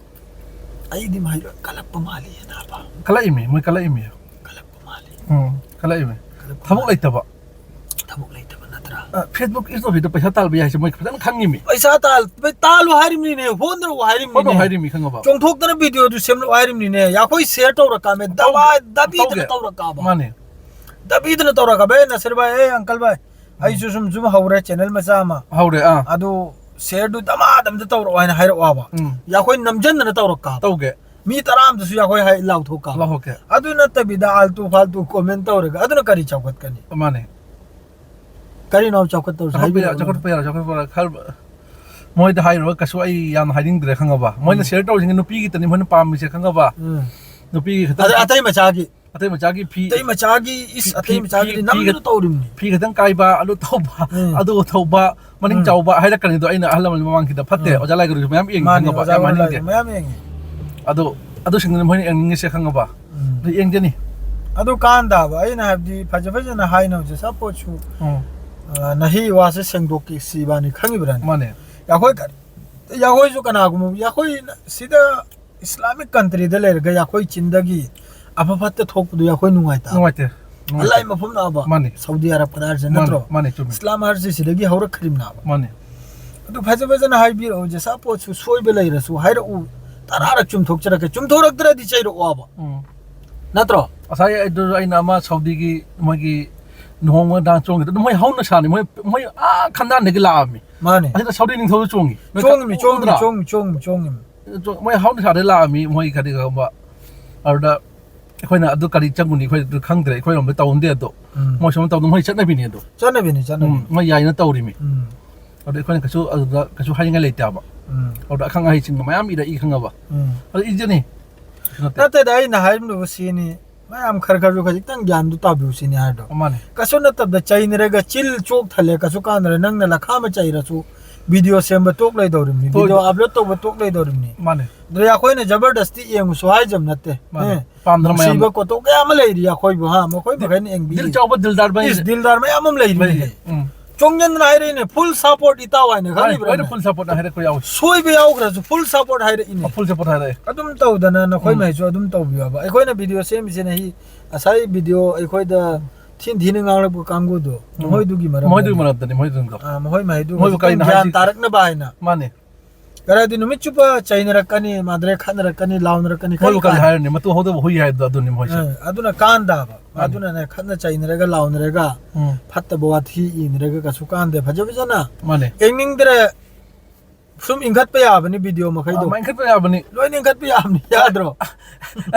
ꯑꯩꯗꯤ ꯃꯍꯩ ꯂꯣꯏ ꯀꯜꯂꯛꯄ ꯃꯥꯜꯂꯤ ꯅꯥꯕ꯫ ꯈꯜꯂꯛꯏꯃꯤ ꯃꯣꯏ ꯈꯜꯂꯛꯏꯃꯤ ꯀꯜꯂꯛꯄ ꯃꯥꯜꯂꯤ꯫ ꯎꯝ ꯈꯜꯂꯛꯏꯃꯤ ꯀꯜꯂꯛꯄ ꯊꯕꯛ ꯃꯥꯜꯂꯤ꯫ ꯂꯩꯇꯕ ꯊꯕꯛ ꯂꯩꯇꯕ ꯅꯠꯇ꯭ꯔꯥ? ꯐꯦꯁꯕꯨꯛ ꯏꯟꯁꯇꯣꯐꯤꯗ ꯄꯩꯁꯥ ꯇꯥꯜꯕ ꯌꯥꯏ ꯍꯥꯏꯁꯦ ꯃꯣꯏ ꯐꯖꯅ ꯈꯪꯉꯤꯃꯤ ꯄꯩꯁꯥ ꯇꯥꯜ-, ꯇꯥꯜꯂꯨ ꯍꯥꯏꯔꯤꯕꯅꯤꯅꯦ, ꯍꯣꯠꯅꯔꯨ ꯍꯣꯠꯅꯧ ꯍꯥꯏꯔꯤꯕꯅꯤꯅꯦ꯫ ꯍꯥꯏꯔꯤꯃꯤ ꯈꯪꯉꯕ? ꯆꯣꯡꯊꯣꯛꯇꯅ ꯚꯤꯗꯤꯑꯣꯗꯨ ꯁꯦꯝꯂꯛꯑꯣ ꯍꯥꯏꯔꯤꯕꯅꯤꯅꯦ꯫ ꯑꯩꯈꯣꯏ ꯁꯤꯌꯔ ꯇꯧꯔꯀꯥꯟꯗ ꯗꯕꯥ ꯗꯕꯤꯗꯅ ꯇꯧꯒꯦ꯫ ꯇꯧꯔꯀꯥꯕ꯫ ꯃꯥꯅꯦ ꯗꯕꯤꯗꯅ ꯇꯧꯔꯀꯥꯕ꯫ ꯑꯦ ꯅꯁꯤꯔ ꯚꯥꯏ, ꯑꯦ ꯑꯪꯀꯜ ꯚꯥꯏ, ꯑꯩꯁꯨ ꯁꯨꯝ ꯁꯨꯝ ꯍꯧꯔꯦ ꯆꯦꯅꯦꯜ ꯃꯆꯥ ꯑꯃ꯫ ꯍꯧꯔꯦ ꯑꯥ ꯑꯗꯨ ꯁꯤꯌꯔꯗꯨ ꯗꯃꯥꯗ ꯑꯝꯇ ꯇꯧꯔꯛꯑꯣ ꯍꯥꯏꯅ ꯍꯥꯏꯔꯛꯑꯣꯕ꯫ ꯎꯝ ꯑꯩꯈꯣꯏ ꯅꯝꯖꯟꯗꯅ ꯇꯧꯔꯛꯀꯥꯕ꯫ ꯇꯧꯒꯦ ꯃꯤ ꯇꯔꯥ ꯑꯃꯗꯁꯨ ꯑꯩꯈꯣꯏ ꯍꯥꯏ ꯂꯥꯎꯊꯣꯛꯀꯥꯕ꯫ ꯂꯥꯎꯊꯣꯛꯀꯦ꯫ ꯑꯗꯨ ꯅꯠꯇꯕꯤꯗ ꯑꯥꯜꯇꯨ ꯐꯥꯜꯇꯨ ꯀꯣꯃꯦꯟ ꯇꯧꯔꯒ ꯑꯗꯨꯅ ꯀꯔꯤ ꯆꯥꯎꯈꯠꯀꯅꯤ? ꯃꯥꯅꯦ ꯀꯔꯤꯅꯣ ꯆꯥꯎꯈꯠꯇꯧꯔꯤꯁꯦ? ꯆꯥꯎꯈꯠꯄ ꯌꯥ- ꯍꯥꯏꯕꯤꯔꯛꯑꯣ꯫ ꯆꯥꯎꯈꯠꯄ ꯌꯥꯔꯣꯏ ꯆꯥꯎꯈꯠꯄ ꯌꯥꯔꯣꯏ ꯈꯔ ꯃꯣꯏꯗ ꯍꯥꯏꯔꯨꯔꯒ ꯀꯩꯁꯨ ꯑꯩ ꯌꯥꯝꯅ ꯍꯥꯏꯅꯤꯡꯗ꯭ꯔꯦ ꯈꯪꯉꯕ? ꯃꯣꯏꯅ ꯎꯝ. ꯁꯤꯌꯔ ꯇꯧꯔꯤꯁꯤꯡꯁꯦ ꯅꯨꯄꯤꯒꯤꯇꯅꯤ ꯃꯣꯏꯅ ꯄꯥꯝꯃꯤꯁꯦ ꯈꯪꯉꯕ? ꯎꯝ. ꯅꯨꯄꯤꯒꯤ ꯈꯛꯇꯪ ꯑꯗ ꯑꯇꯩ ꯃꯆꯥꯒꯤ ꯑꯇꯩ ꯃꯆꯥꯒꯤ ꯐꯤ ꯑꯇꯩ ꯃꯆꯥꯒꯤ ꯏꯁ ꯐꯤ- ꯑꯇꯩ ꯐꯤ- ꯃꯆꯥꯒꯤꯗꯤ ꯐꯤ- ꯅꯝꯗꯅ ꯐꯤ- ꯇꯧꯔꯤꯕꯅꯤ꯫ ꯐꯤ ꯈꯛꯇꯪ ꯀꯥꯏꯕ ꯑꯗꯨ ꯇꯧꯕ ꯎꯝ. ꯑꯗꯨ ꯇꯧꯕ ꯃꯅꯤꯡ ꯎꯝ. ꯆꯥꯎꯕ ꯍꯥꯏꯔꯛꯀꯅꯤꯗꯣ ꯑꯩꯅ ꯑꯍꯜ ꯂꯃꯟ ꯃꯃꯥꯡꯒꯤꯗ ꯐꯠꯇꯦ꯫ ꯎꯝ. ꯑꯣꯖꯥ ꯂꯥꯏꯒꯨꯔꯨꯁꯨ ꯃꯌꯥꯝ ꯌꯦꯡꯉꯤ ꯃꯥꯅꯤ, ꯈꯪꯉꯕ? ꯑꯣꯖꯥ ꯌꯥꯝ ꯍꯣꯏ ꯍꯥꯏꯅꯤꯡꯗꯦ꯫ ꯃꯌꯥꯝ ꯌꯦꯡꯉꯤ꯫ ꯑꯗꯣ ꯑꯗꯨꯁꯤꯡꯗꯨꯅ ꯃꯣꯏꯅ ꯌꯦꯡꯅꯤꯡꯉꯤꯁꯦ ꯈꯪꯉꯕ? ꯎꯝ. ꯑꯗꯨ ꯌꯦꯡꯖꯅꯤ꯫ ꯑꯗꯨ ꯀꯥꯟꯗꯕ ꯑꯩꯅ ꯍꯥꯏꯕꯗꯤ ꯐꯖ ꯐꯖꯅ ꯍꯥꯏꯅꯕꯁꯦ ꯁꯞꯄꯣꯔꯠꯁꯨ, ꯎꯝ ꯑ, ꯅꯍꯤ ꯋꯥꯁꯦ ꯁꯦꯡꯗꯣꯛꯀꯦ ꯁꯤꯕꯥꯅꯤ ꯈꯪꯉꯤꯕ꯭ꯔꯥꯅꯤ? ꯃꯥꯅꯦ ꯑꯩꯈꯣꯏ ꯀ- ꯑꯩꯈꯣꯏꯁꯨ ꯀꯅꯥꯒꯨꯝꯕ ꯑꯩꯈꯣꯏ ꯁꯤꯗ ꯏꯁꯂꯥꯃꯤꯛ ꯀꯟꯇ꯭ꯔꯤꯗ ꯂꯩꯔꯒ ꯑꯩꯈꯣꯏ ꯆꯤꯟꯗꯒꯤ ꯑꯐ ꯐꯠꯇ ꯊꯣꯛꯄꯗꯨ ꯑꯩꯈꯣꯏ ꯅꯨꯡꯉꯥꯏꯇꯕ ꯅꯨꯡꯉꯥꯏꯇꯦ ꯑꯂꯥꯏ ꯃꯐꯝ ꯂꯥꯛꯑꯕ ꯃꯥꯅꯦ꯫ ꯁꯥꯎꯗꯤ ꯑꯔꯕ ꯀꯗꯥꯏꯁꯦ ꯃꯥꯅꯦ ꯅꯠꯇ꯭ꯔꯣ? ꯃꯥꯅꯦ ꯆꯨꯝꯃꯦ ꯏꯁꯂꯥꯝ ꯍꯥꯏꯔꯤꯁꯦ ꯁꯤꯗꯒꯤ ꯍꯧꯔꯛꯈ꯭ꯔꯤꯕꯅꯦꯕ꯫ ꯃꯥꯅꯦ꯫ ꯑꯗꯨ ꯐꯖ ꯐꯖꯅ ꯍꯥꯏꯕꯤꯔꯛꯑꯣ, ꯖꯁꯥ ꯄꯣꯠꯁꯨ ꯁꯣꯏꯕ ꯂꯩꯔꯁꯨ ꯍꯥꯏꯔꯛꯎ, ꯇꯔꯥꯔꯛ ꯆꯨꯝꯊꯣꯛꯆꯔꯛꯀꯦ, ꯆꯨꯝꯊꯣꯔꯛꯇ꯭ꯔꯗꯤ ꯆꯩꯔꯛꯑꯣꯕ ꯎꯝ ꯅꯠꯇ꯭ꯔꯣ? ꯉꯁꯥꯏ ꯑꯗꯨ ꯑꯩꯅ ꯑꯃ ꯁꯥꯎꯗꯤꯒꯤ ꯃꯣꯏꯒꯤ ꯂꯨꯍꯣꯡꯕ ꯗꯥꯟꯁ ꯆꯣꯡꯈꯤꯗ ꯑꯗꯨ ꯃꯣꯏ ꯍꯧꯅ ꯁꯥꯅꯤ, ꯃꯣꯏ ꯃꯣꯏ ꯑꯥ ꯈꯟꯗꯥꯟꯗꯒꯤ ꯂꯥꯛꯑꯝꯃꯤ꯫ ꯃꯥꯅꯦ꯫ ꯑꯁꯤꯗ ꯁꯥꯎꯗꯤ ꯅꯤꯡꯊꯧꯁꯨ ꯆꯣꯡꯉꯤ꯫ ꯅꯣꯏ ꯆꯣꯡꯉꯤꯃꯤ ꯆꯣꯡꯉꯤꯃꯤ ꯎꯗ꯭ꯔꯥ? ꯆꯣꯡꯉꯤꯃꯤ ꯆꯣꯡꯉꯤꯃꯤ ꯆꯣꯡꯉꯤꯃꯤ꯫ ꯃꯣꯏ ꯍꯧꯅ ꯁꯥꯗ ꯂꯥꯛꯑꯝꯃꯤ ꯃꯣꯏ ꯀꯔꯤꯒꯨꯝꯕ꯫ ꯑꯗꯨꯗ ꯑꯩꯈꯣꯏꯅ ꯑꯗꯨ ꯀꯔꯤ ꯆꯪꯒꯨꯅꯤ ꯑꯩꯈꯣꯏ ꯑꯗꯨ ꯈꯪꯗ꯭ꯔꯦ, ꯑꯩꯈꯣꯏꯔꯣꯝꯗ ꯇꯧꯅꯗꯦ ꯑꯗꯣ꯫ ꯎꯝ꯫ ꯃꯣꯏ ꯁꯣꯝꯗ ꯇꯧꯗ ꯃꯣꯏ ꯆꯠꯅꯕꯤꯅꯤ ꯑꯗꯣ꯫ ꯆꯠꯅꯕꯤꯅꯤ ꯆꯠꯅꯕꯤꯅꯤ꯫ ꯎꯝ, ꯃꯣꯏ ꯌꯥꯏꯅ ꯇꯧꯔꯤꯃꯤ꯫ ꯎꯝ ꯑꯗꯣ ꯑꯩꯈꯣꯏꯅ ꯀꯩꯁꯨ ꯑꯗꯨꯗ ꯀꯩꯁꯨ ꯍꯥꯏꯅꯤꯡꯉꯥꯏ ꯂꯩꯇꯦꯕ꯫ ꯎꯝ ꯑꯗꯨꯗ ꯑꯈꯪ ꯑꯍꯩꯁꯤꯡꯅ ꯃꯌꯥꯝ ꯏꯔꯛꯏ ꯈꯪꯉꯕ꯫ ꯎꯝ꯫ ꯑꯗꯨ ꯏꯖꯅꯤ꯫ ꯀꯩꯁꯨ ꯅꯠꯇꯦ꯫ ꯅꯠꯇꯦꯗ, ꯑꯩꯅ ꯍꯥꯏꯔꯝꯂꯤꯕ ꯁꯤꯅꯤ, ꯃꯌꯥꯝ ꯈꯔ ꯈꯔꯁꯨ ꯈꯖꯤꯛꯇꯪ ꯒ꯭ꯌꯥꯟꯗꯨ ꯇꯥꯕꯤꯌꯨ ꯁꯤꯅꯤ ꯍꯥꯏꯗꯣ꯫ ꯃꯥꯅꯦ꯫ ꯀꯩꯁꯨ ꯅꯠꯇꯕꯗ ꯆꯩꯅꯔꯒ ꯆꯤꯜ ꯆꯣꯛ ꯊꯜꯂꯦ, ꯀꯩꯁꯨ ꯀꯥꯟꯅꯔꯦ꯫ ꯅꯪꯅ ꯂꯈꯥ ꯑꯃ ꯆꯩꯔꯁꯨ ꯚꯤꯗꯤꯑꯣ ꯁꯦꯝꯕ ꯇꯣꯛ ꯂꯩꯗꯧꯔꯤꯕꯅꯤ, ꯍꯣꯏ꯫ ꯚꯤꯗꯤꯑꯣ ꯑꯞꯂꯣꯗ ꯇꯧꯕ ꯇꯣꯛ ꯂꯩꯗꯧꯔꯤꯕꯅꯤ꯫ ꯃꯥꯅꯦ꯫ ꯑꯗꯨꯗꯩ ꯑꯩꯈꯣꯏꯅ ꯖꯕꯔꯗꯁꯇꯤ ꯌꯦꯡꯉꯨꯁꯨ ꯍꯥꯏꯖꯕ ꯅꯠꯇꯦ꯫ ꯃꯥꯅꯦ꯫ ꯑꯦ, ꯄꯥꯝꯗꯅ ꯃꯌꯥꯝꯅ꯫ ꯅꯨꯡꯁꯤꯕ ꯀꯣꯇꯣꯛ ꯀꯌꯥ ꯑꯃ ꯂꯩꯔꯤ ꯑꯩꯈꯣꯏꯕꯨ, ꯍꯥ, ꯃꯈꯣꯏ ꯃꯈꯩꯅ ꯌꯦꯡꯕꯤꯔꯤ꯫ ꯗꯤꯜ ꯆꯥꯎꯕ ꯗꯤꯜꯗꯥꯔ ꯃꯌꯥꯝ ꯏꯁ, ꯗꯤꯜꯗꯥꯔ ꯃꯌꯥꯝ ꯑꯃ ꯂꯩꯔꯤ꯫ ꯂꯩꯔꯤ꯫ ꯎꯝ꯫ ꯆꯣꯡꯖꯟꯗꯅ ꯍꯥꯏꯔꯛꯏꯅꯦ, "ꯐꯨꯜ ꯁꯄꯣꯔꯠ ꯏꯇꯥꯎ" ꯍꯥꯏꯅ, ꯃꯥꯅꯦ, ꯈꯪꯉꯤꯕ꯭ꯔꯥ ꯂꯣꯏꯅ ꯅꯪ? ꯐꯨꯜ ꯁꯄꯣꯔꯠꯅ ꯍꯥꯏꯔꯛꯄ ꯌꯥꯎꯏ꯫ ꯁꯣꯏꯕ ꯌꯥꯎꯈ꯭ꯔꯁꯨ ꯐꯨꯜ ꯁꯄꯣꯔꯠ ꯍꯥꯏꯔꯛꯏꯅꯦ꯫ ꯐꯨꯜ ꯁꯄꯣꯔꯠ ꯍꯥꯏꯔꯛꯑꯦ꯫ ꯑꯗꯨꯝ ꯇꯧꯗꯅ ꯅꯈꯣꯏ ꯎꯝ꯫ ꯃꯍꯩꯁꯨ ꯑꯗꯨꯝ ꯇꯧꯕꯤꯌꯣꯕ꯫ ꯑꯩꯈꯣꯏꯅ ꯚꯤꯗꯤꯑꯣ ꯁꯦꯝꯃꯤꯁꯤꯅ ꯍꯤ-, ꯉꯁꯥꯏ ꯚꯤꯗꯤꯑꯣ ꯑꯩꯈꯣꯏꯗ ꯊꯤꯟ ꯊꯤꯅ ꯉꯥꯡꯂꯛꯄ ꯀꯥꯡꯕꯨꯗꯣ, ꯎꯝ꯫ ꯃꯈꯣꯏꯗꯨꯒꯤ ꯃꯔꯝ ꯃꯈꯣꯏꯗꯨꯒꯤ ꯑꯣꯏꯅ꯫ ꯃꯔꯝꯗꯅꯤ, ꯃꯈꯣꯏꯗꯨꯅꯤꯗꯣ꯫ ꯑꯥ, ꯃꯈꯣꯏ ꯃꯍꯩꯗꯨ ꯃꯣꯏꯕꯨ ꯈꯤꯇꯪ ꯀꯔꯤꯅꯣ ꯒ꯭ꯌꯥꯟ ꯍꯥꯏꯁꯤ? ꯇꯥꯔꯛꯅꯕ ꯍꯥꯏꯅ꯫ ꯃꯥꯅꯦ꯫ ꯀꯔꯥꯏꯗꯤ ꯅꯨꯃꯤꯠ ꯆꯨꯞꯄ ꯆꯩꯅꯔꯛꯀꯅꯤ, ꯃꯥꯗ꯭ꯔꯦ ꯈꯠꯅꯔꯛꯀꯅꯤ, ꯂꯥꯎꯅꯔꯛꯀꯅꯤ, ꯀꯔꯤ ꯃꯣꯏꯕꯨ ꯀꯔꯤ ꯀꯥꯟꯅ? ꯍꯥꯏꯔꯅꯤ? ꯃꯇꯨ ꯍꯧꯗꯕ ꯍꯨꯏ ꯍꯥꯏꯕꯗꯣ ꯑꯗꯨꯅꯤ ꯃꯣꯏꯁꯦ꯫ ꯑꯥ, ꯑꯗꯨꯅ ꯀꯥꯟꯗꯕ꯫ ꯃꯥꯅꯦ꯫ ꯑꯗꯨꯅꯅꯦ ꯈꯠꯅ ꯆꯩꯅꯔꯒ ꯂꯥꯎꯅꯔꯒ ꯎꯝ꯫ ꯐꯠꯇꯕ ꯋꯥꯊꯤ ꯏꯅꯔꯒ ꯀꯩꯁꯨ ꯀꯥꯟꯗꯦ꯫ ꯐꯖ ꯐꯖꯅ ꯃꯥꯅꯦ꯫ ꯌꯦꯡꯅꯤꯡꯗ꯭ꯔꯦ꯫ ꯁꯨꯝ ꯏꯟꯈꯠꯄ ꯌꯥꯕꯅꯤ ꯚꯤꯗꯤꯑꯣ ꯃꯈꯩꯗꯣ꯫ ꯑꯗꯨꯃꯥꯏꯅ ꯈꯠꯄ ꯌꯥꯕꯅꯤ꯫ ꯂꯣꯏꯅ ꯏꯟꯈꯠꯄ ꯌꯥꯕꯅꯤ, ꯌꯥꯗ꯭ꯔꯣ?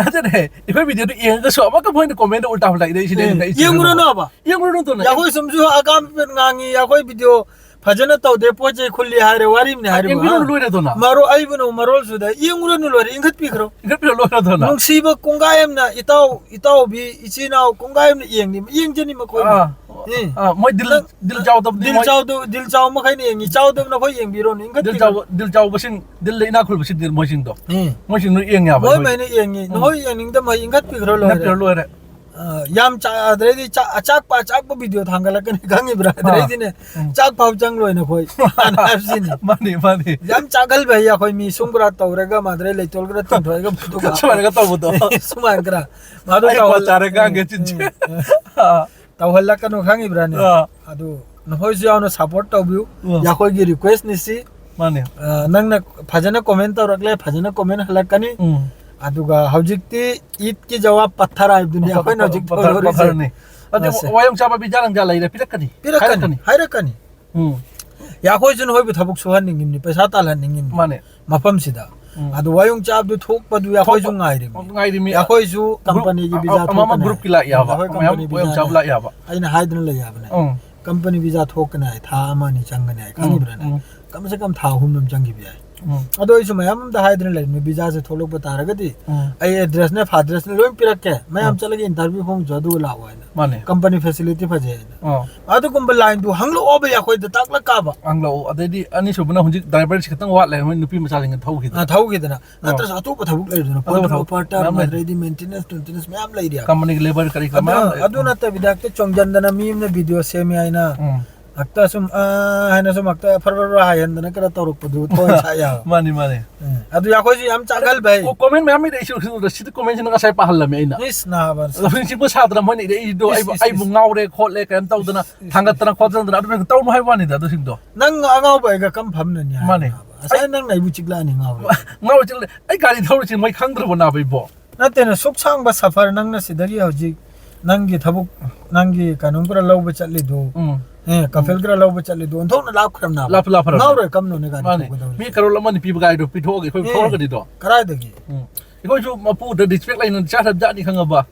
ꯑꯗꯨꯅꯦ, ꯑꯩꯈꯣꯏ ꯚꯤꯗꯤꯑꯣꯗꯨ ꯌꯦꯡꯉꯒꯁꯨ ꯑꯃꯨꯛꯀ ꯃꯣꯏꯅ ꯀꯣꯃꯦꯟꯗ ꯎꯜꯇꯥ ꯄꯨꯜꯇꯥ ꯏꯔꯛꯏꯁꯤꯅꯦ, ꯑꯦ, ꯑꯩꯅ ꯉꯛꯏꯁꯦ꯫ ꯌꯦꯡꯉꯨꯔꯅꯨꯕ꯫ ꯌꯦꯡꯉꯨꯔꯅꯨ ꯑꯗꯨꯅ꯫ ꯑꯩꯈꯣꯏ ꯁꯨꯝꯁꯨ ꯑꯀꯥꯝ ꯉꯥꯡꯉꯤ, ꯑꯩꯈꯣꯏ ꯚꯤꯗꯤꯑꯣ ꯐꯖꯅ ꯇꯧꯗꯦ, ꯄꯣꯠ ꯆꯩ ꯈꯨꯜꯂꯤ ꯍꯥꯏꯔꯦ, ꯋꯥꯔꯤꯝꯅꯦ ꯍꯥꯏꯔꯤꯕ, ꯌꯦꯡꯕꯤꯔꯨꯅꯨ ꯍꯥ? ꯂꯣꯏꯔꯦ ꯑꯗꯨꯅ꯫ ꯃꯔꯣ-, ꯑꯩꯕꯨꯅ ꯃꯔꯣꯜꯁꯨꯗ ꯌꯦꯡꯉꯨꯔꯅꯨ ꯂꯣꯏꯔꯦ, ꯏꯟꯈꯠꯄꯤꯈ꯭ꯔꯣ꯫ ꯏꯟꯈꯠꯄꯤꯔꯣ ꯂꯣꯏꯔꯦ ꯑꯗꯨꯅ꯫ ꯅꯨꯡꯁꯤꯕ ꯀꯣꯡꯒꯥꯏ ꯑꯃꯅ ꯏꯇꯥꯎ, ꯏꯇꯥꯎꯕꯤ, ꯏꯆꯤꯟ ꯏꯅꯥꯎ ꯀꯣꯡꯒꯥꯏ ꯑꯃꯅ ꯌꯦꯡꯅꯤ, ꯌꯦꯡꯖꯅꯤ ꯃꯈꯣꯏꯅ꯫ ꯑꯥ, ꯑꯦ꯫ ꯑꯥ, ꯃꯣꯏ ꯗꯤꯜ, ꯅꯪ ꯗꯤꯜ ꯆꯥꯎꯗꯕꯗꯤ ꯗꯤꯜ ꯃꯣꯏ ꯆꯥꯎꯗ-, ꯗꯤꯜ ꯆꯥꯎꯕ ꯃꯈꯩꯅ ꯌꯦꯡꯉꯤ, ꯆꯥꯎꯗꯕ ꯅꯈꯣꯏ ꯌꯦꯡꯕꯤꯔꯣꯅꯦ, ꯗꯤꯜ ꯏꯟꯈꯠꯄꯤꯈ꯭ꯔꯣ꯫ ꯆꯥꯎꯕ, ꯗꯤꯜ ꯆꯥꯎꯕꯁꯤꯡ, ꯗꯤꯜ ꯏꯅꯥꯛ ꯈꯨꯜꯂꯕꯁꯤꯡ ꯃꯣꯏꯁꯤꯡꯗꯣ꯫ ꯑꯦ꯫ ꯃꯣꯏꯁꯤꯡꯗꯣ ꯌꯦꯡꯉꯦ ꯍꯥꯏꯕ ꯃꯣꯏ ꯑꯩꯈꯣꯏ꯫ ꯃꯩꯅ ꯌꯦꯡꯉꯤ, ꯅꯈꯣꯏ ꯌꯦꯡꯅꯤꯡꯗꯕ ꯃꯈꯩ ꯏꯟꯈꯠꯄꯤꯈ꯭ꯔꯣ ꯂꯣꯏꯔꯦ꯫ ꯏꯟꯈꯠꯄꯤꯔꯣ ꯂꯣꯏꯔꯦ꯫ ꯑ, ꯌꯥꯝ ꯆꯥ-, ꯑꯗꯩꯗꯤ ꯆꯥ-, ꯑꯆꯥꯛꯄ, ꯑꯆꯥꯛꯄ video ꯊꯥꯡꯒꯠꯂꯛꯀꯅꯤ ꯈꯪꯉꯤꯕ꯭ꯔꯥ? ꯑꯥ꯫ ꯑꯗꯩꯗꯤꯅꯦ, ꯎꯝ꯫ ꯆꯥꯛ ꯐꯥꯎ ꯆꯪꯂꯣꯏ ꯅꯈꯣꯏ꯫ ꯍꯥꯏꯕꯁꯤꯅꯤ꯫ ꯃꯥꯅꯤ, ꯃꯥꯅꯤ꯫ ꯌꯥꯝ ꯆꯥꯒꯜꯕ ꯍꯩ ꯑꯩꯈꯣꯏ ꯃꯤ ꯁꯨꯝꯕ꯭ꯔꯥ ꯇꯧꯔꯒ ꯃꯥꯗ꯭ꯔꯦ ꯂꯩꯇꯣꯜ ꯈꯔ ꯇꯤꯡꯊꯣꯛꯑꯒ ꯐꯣꯇꯣ ꯁꯨꯃꯥꯏꯅꯒ ꯇꯧꯕꯗꯣ꯫ ꯁꯨꯃꯥꯏꯅ ꯈꯔ꯫ ꯃꯥꯗꯣ ꯑꯩ ꯇꯧꯍꯜ-, ꯀꯣꯜ ꯆꯥꯔꯦ ꯉꯥꯡꯒꯦ ꯎꯝ, ꯆꯤꯟꯁꯦ꯫ ꯎꯝ, ꯎꯝ꯫ ꯑꯥ꯫ ꯇꯧꯍꯜꯂꯛꯀꯅꯨ ꯈꯪꯉꯤꯕ꯭ꯔꯥꯅꯦ? ꯑꯥ꯫ ꯑꯗꯨ ꯅꯈꯣꯏꯁꯨ ꯌꯥꯎꯅ support ꯇꯧꯕꯤꯌꯨ꯫ ꯑꯥ꯫ ꯑꯩꯈꯣꯏꯒꯤ request ꯅꯤ ꯁꯤ꯫ ꯃꯥꯅꯦ꯫ ꯑ, ꯅꯪꯅ ꯐꯖꯅ comment ꯇꯧꯔꯛꯂꯦ, ꯐꯖꯅ comment ꯍꯜꯂꯛꯀꯅꯤ꯫ ꯎꯝ꯫ ꯑꯗꯨꯒ ꯍꯧꯖꯤꯛꯇꯤ ꯏꯗꯀꯤ ꯖꯋꯥꯕ ꯄꯠꯊꯔ ꯍꯥꯏꯕꯗꯨꯅꯤ ꯑꯩꯈꯣꯏꯅ ꯍꯧꯖꯤꯛ ꯄꯠꯊꯔ-, ꯇꯧꯗꯧꯔꯤꯁꯦ꯫ ꯄꯠꯊꯔꯅꯤ꯫ ꯑꯗꯨ ꯑꯁꯦ꯫ ꯋꯥꯌꯣꯡ ꯆꯥꯕ ꯕꯤꯖꯥ ꯅꯪꯖꯥ ꯂꯩꯔꯦ, ꯄꯤꯔꯛꯀꯅꯤ꯫ ꯄꯤꯔꯛꯀꯅꯤ, ꯍꯥꯏꯔꯛꯀꯅꯤ꯫ ꯍꯥꯏꯔꯛꯀꯅꯤ꯫ ꯎꯝ꯫ ꯌꯥ, ꯑꯩꯈꯣꯏꯁꯨ ꯅꯈꯣꯏꯕꯨ ꯊꯕꯛ ꯁꯨꯍꯟꯅꯤꯡꯉꯤꯕꯅꯤ, ꯄꯩꯁꯥ ꯇꯥꯜꯍꯟꯅꯤꯡꯉꯤꯕꯅꯤ꯫ ꯃꯥꯅꯦ꯫ ꯃꯐꯝꯁꯤꯗ꯫ ꯎꯝ꯫ ꯑꯗꯨ ꯋꯥꯌꯣꯡ ꯆꯥꯕꯗꯨ ꯊꯣꯛꯄꯗꯨ ꯑꯩꯈꯣꯏꯁꯨ ꯊꯣꯛꯄ-, ꯉꯥꯏꯔꯤꯕꯅꯤ꯫ ꯉꯥꯏꯔꯤꯃꯤ꯫ ꯑꯩꯈꯣꯏꯁꯨ group company ꯒꯤ ꯕꯤꯖꯥ ꯑꯃ, ꯑꯃ ꯊꯣꯛꯀꯅꯤ꯫ Group ꯀꯤ ꯂꯥꯛ ꯌꯥꯕ, ꯑꯩꯈꯣꯏ ꯃꯌꯥꯝ company ꯕꯤꯖꯥ ꯋꯥꯌꯣꯡ ꯆꯥꯕ ꯂꯥꯛ ꯌꯥꯕ꯫ ꯑꯩꯅ ꯍꯥꯏꯗꯨꯅ ꯂꯩ ꯍꯥꯏꯕꯅꯦ꯫ ꯎꯝ꯫ Company ꯕꯤꯖꯥ ꯊꯣꯛꯀꯅꯤ ꯍꯥꯏ, ꯊꯥ ꯑꯃ ꯑꯅꯤ ꯆꯪꯒꯅꯤ ꯍꯥꯏ, ꯎꯝ, ꯈꯪꯉꯤꯕ꯭ꯔꯥꯅꯦ? ꯎꯝ꯫ ꯀꯝ ꯁꯦ ꯀꯝ ꯊꯥ ꯑꯍꯨꯝ ꯑꯃ ꯆꯪꯈꯤꯕ ꯌꯥꯏ꯫ ꯎꯝ꯫ ꯑꯗꯣ ꯑꯩꯁꯨ ꯃꯌꯥꯝ ꯑꯝꯗ ꯍꯥꯏꯗꯨꯅ ꯂꯩꯔꯤꯕꯅꯤ, ꯕꯤꯖꯥꯁꯦ ꯊꯣꯛꯂꯛꯄ ꯇꯥꯔꯒꯗꯤ ꯎꯝ꯫ ꯑꯩ address ꯅꯦ, ꯐꯥꯗ꯭ꯔꯦꯁꯅꯦ ꯂꯣꯏ ꯄꯤꯔꯛꯀꯦ꯫ ꯃꯌꯥꯝ ꯎꯝ꯫ ꯆꯠꯂꯒ interview ꯐꯣꯡꯁꯨ ꯑꯗꯨꯒ ꯂꯥꯛꯑꯣ ꯍꯥꯏꯅ꯫ ꯃꯥꯅꯦ꯫ Company facility ꯐꯖꯩ ꯍꯥꯏꯅ꯫ ꯑꯥ꯫ ꯑꯗꯨꯒꯨꯝꯕ line ꯗꯨ ꯍꯪꯂꯛꯑꯣꯕ ꯑꯩꯈꯣꯏꯗ ꯇꯥꯛꯂꯛꯀꯥꯕ꯫ ꯍꯪꯂꯛꯑꯣ꯫ ꯑꯗꯩꯗꯤ ꯑꯅꯤꯁꯨꯕꯅ ꯍꯧꯖꯤꯛ driver ꯁꯤ ꯈꯤꯇꯪ ꯋꯥꯠꯂꯦ, ꯃꯣꯏ ꯅꯨꯄꯤ ꯃꯆꯥꯁꯤꯡꯅ ꯊꯧꯈꯤꯗꯅ꯫ ꯑꯥ, ꯊꯧꯈꯤꯗꯅ꯫ ꯑꯥ꯫ ꯅꯠꯇ꯭ꯔꯁꯨ ꯑꯇꯣꯞꯄ ꯊꯕꯛ ꯂꯩꯗꯅ, ꯑꯇꯣꯞꯄ ꯄꯣꯠꯇꯨ ꯊꯕꯛ ꯎꯄꯥꯔꯇꯔ, ꯃꯌꯥꯝ ꯂꯩ꯫ ꯑꯗꯩꯗꯤ maintenance, maintenance ꯃꯌꯥꯝ ꯂꯩꯔꯤ꯫ Company ꯒꯤ labour ꯀꯔꯤ ꯀꯔꯥ ꯑꯗꯨ, ꯃꯌꯥꯝ ꯂꯩ꯫ ꯑꯗꯨ ꯎꯝ꯫ ꯅꯠꯇꯕꯤꯗ ꯍꯦꯛꯇ ꯆꯣꯡꯖꯟꯗꯅ ꯃꯤ ꯑꯃꯅ video ꯁꯦꯝꯃꯦ ꯍꯥꯏꯅ ꯎꯝ꯫ ꯍꯦꯛꯇ ꯁꯨꯝ, ꯑꯥ, ꯍꯥꯏꯅ ꯁꯨꯝ ꯍꯦꯛꯇ ꯐꯔ ꯐꯔ ꯐꯔ ꯍꯥꯏꯍꯟꯗꯅ ꯀꯩꯅꯣ ꯇꯧꯔꯛꯄꯗꯨ ꯊꯋꯥꯏ ꯁꯥ ꯌꯥꯕ꯫ ꯃꯥꯅꯤ, ꯃꯥꯅꯤ꯫ ꯎꯝ꯫ ꯑꯗꯨ ꯑꯩꯈꯣꯏꯁꯨ ꯌꯥꯝ ꯆꯥꯒꯜꯕ ꯍꯩ꯫ ꯀꯣ-, comment ꯃꯌꯥꯝ ꯂꯩꯔꯛꯏꯁꯤ ꯎꯔꯁꯤ, ꯁꯤꯗ comment ꯁꯤꯅ ꯉꯁꯥꯏ ꯄꯥꯍꯜꯂꯝꯃꯦ ꯑꯩꯅ꯫ ꯏꯁ, ꯅꯥꯕ꯫ ꯑꯗꯣ ꯍꯧꯖꯤꯛ ꯁꯤꯕꯨ ꯁꯥꯗꯅ ꯃꯣꯏꯅ ꯏꯔꯛꯏꯗꯣ, ꯏꯁ, ꯑꯩꯕꯨ, ꯏꯁ, ꯑꯩꯕꯨ ꯏꯁ꯫ ꯉꯥꯎꯔꯦ ꯈꯣꯠꯂꯦ ꯀꯩꯅꯣ ꯇꯧꯗꯅ, ꯏꯁ, ꯏꯁ, ꯊꯥꯡꯒꯠꯇꯅ ꯏꯁ꯫ ꯈꯣꯠꯇꯅ ꯑꯗꯨꯃꯥꯏꯅ ꯇꯧꯅꯨ ꯍꯥꯏꯕ ꯋꯥꯅꯤꯗ ꯑꯗꯨꯁꯤꯡꯗꯣ꯫ ꯅꯪ ꯑꯉꯥꯎꯕ ꯑꯩꯒ ꯀꯝ ꯐꯝꯅꯅꯤ ꯍꯥꯏꯕ, ꯃꯥꯅꯦ꯫ ꯅꯥꯕ? ꯉꯁꯥꯏ ꯅꯪꯅ ꯑꯩꯕꯨ ꯆꯤꯛꯂꯛꯑꯅꯤ ꯉꯥꯎꯔꯦ꯫ ꯉꯥꯎꯔꯦ ꯆꯤꯛꯂꯛꯑꯦ꯫ ꯑꯩ ꯒꯥꯔꯤ ꯊꯧꯔꯤꯁꯤ ꯃꯣꯏ ꯈꯪꯗ꯭ꯔꯕꯣ ꯅꯥꯕ ꯏꯕꯣ? ꯅꯠꯇꯦꯅꯦ, ꯁꯨꯛ ꯁꯥꯡꯕ ꯁꯐꯔ ꯅꯪꯅ ꯁꯤꯗꯒꯤ ꯍꯧꯖꯤꯛ ꯅꯪꯒꯤ ꯊꯕꯛ, ꯅꯪꯒꯤ ꯀꯩꯅꯣꯝ ꯈꯔ ꯂꯧꯕ ꯆꯠꯂꯤꯗꯨ, ꯎꯝ꯫ ꯑꯦ, ꯀꯐꯦꯜ ꯈꯔ ꯂꯧꯕ ꯆꯠꯂꯤꯗꯨ ꯑꯣꯟꯊꯣꯛꯅ ꯂꯥꯞꯈ꯭ꯔꯕꯅꯦ꯫ ꯂꯥꯞꯄ, ꯂꯥꯞꯄ꯫ ꯉꯥꯎꯔꯣꯏ ꯀꯝꯅꯣꯅꯦ ꯒꯥꯔꯤ ꯃꯥꯅꯦ꯫ ꯊꯧꯒꯗꯧꯔꯤꯁꯦ꯫ ꯃꯤ ꯀꯔꯣꯔ ꯑꯃ ꯑꯅꯤ ꯄꯤꯕ ꯒꯥꯔꯤꯗꯣ ꯄꯤꯊꯣꯛꯑꯒ ꯑꯩꯈꯣꯏ ꯑꯦ, ꯊꯧꯔꯒꯅꯤꯗꯣ꯫ ꯀꯗꯥꯏꯗꯒꯤ? ꯎꯝ꯫ ꯑꯩꯈꯣꯏꯁꯨ ꯃꯄꯨꯗ respect ꯂꯩꯅ ꯆꯥꯊꯕ ꯖꯥꯠꯅꯤ ꯈꯪꯉꯕ꯫